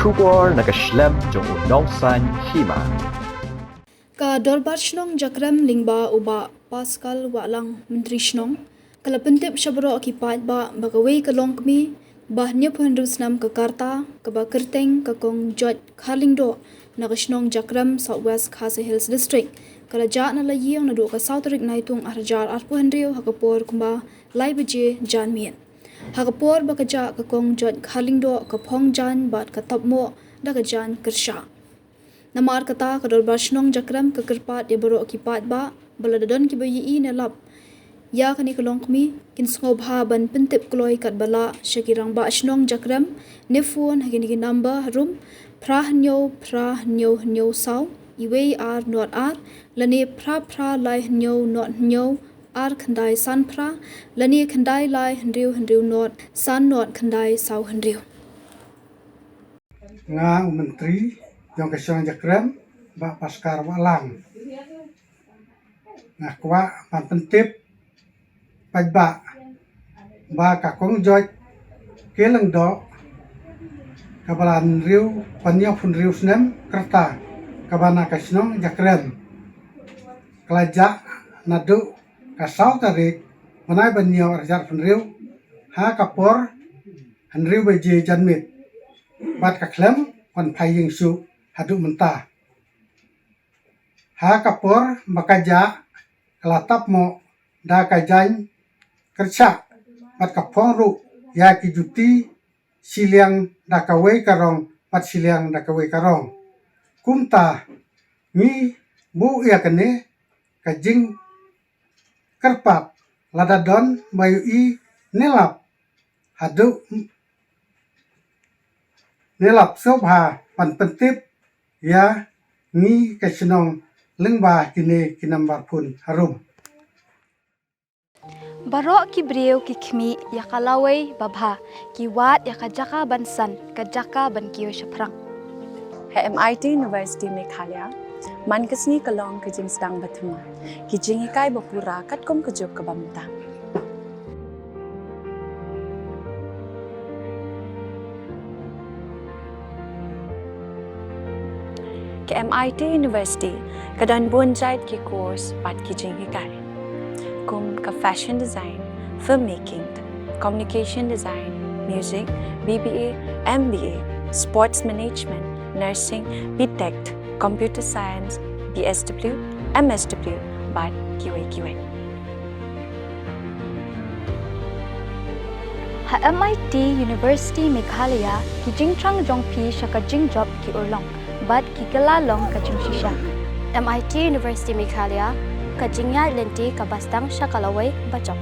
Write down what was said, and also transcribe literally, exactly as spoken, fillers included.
Khubor na ka shlem jong u nongsan hima. Ka Dorbar Shnong Jakrem lyngba u Bah Pascal Wahlang, Myntri Shnong, ka la pyntip sha baroh ki paidbah ba kawei ka longkmie ba hynñiewphew hynriew snem ka rta, kaba kyrteng ka Kong George Kharlyngdoh, na ka shnong Jakrem, South West Khasi Hills District, ka la jah na la ïing naduh ka saw tarik Naitung arhajar arphew hynriew ha ka por kumba lai baje janmiet. Ha ka por ba ka jah, ka Kong George Kharlyngdoh ka phong jaiñ bad ka topmoh da ka jaiñ kyrshah. Namar kata, ka Dorbar Shnong Jakrem ka kyrpad ïa baroh ki paidbah ba lada don kiba ïohi ne lap ïa kane ka longkmie, kin sngewbha ban pyntip kloi katba lah sha ki Rangbah Shnong Jakrem, ne phone ha kine ki number harum: phra hynñiew phra hynñiew hynñiew saw, wei ar nod ar, lane phra phra lai hynñiew nod hynñiew ar khyndai san phra, lane khyndai lai hynriew hynriew nod san nod khyndai saw hynriew. Nga u Myntri jong ka shnong Jakrem, Bah Pascal Wahlang, nga kwah ban pyntip paidbah ba ka Kong George Kharlyngdoh, kaba la hynriew, hynñiewphew hynriew snem ka rta, kaba na ka shnong Jakrem, ka la jah naduh ka saw tarik bnai ba hynñiew arhajar arphew hynriew ha ka por hynriew baje janmiet, bad ka khlem wan phai ïing shuh haduh mynta. Ha ka por ba ka jah, ka la topmoh da ka jaiñ kyrshah bad ka phong ruh ïa ki juti, shiliang da kawei ka rong bad shiliang da kawei ka rong. Kumta, ngi buh ïa kane ka jingkyrpad, lada don ba ïohi ne lap haduh ne lap, sngewbha ban pyntip ïa ngi ka shnong lyngba kine ki number phone harum. Baroh ki briew ki khmih ïa ka lawei babha, ki wad ïa ka jaka ban san, ka jaka ban kiew shaphrang. Ha M I T University Meghalaya, man ka sngi ka long ka jingsdang ba thymmai, ki jinghikai ba pura katkum ka juk kaba mynta. Ka M I T University ka don bun jait ki course bad ki jinghikai, kum ka fashion design, filmmaking, communication design, music, B B A, M B A, sports management, nursing, B Tech, computer science, B S W, M S W, bad kiwei kiwei. Ha M I T University Meghalaya, ki jingthrang jong phi sha ka jingjop ki urlong bad ki kylla long ka jingshisha. M I T University Meghalaya, ka jingïaid lynti kaba sdang sha ka lawei bajop.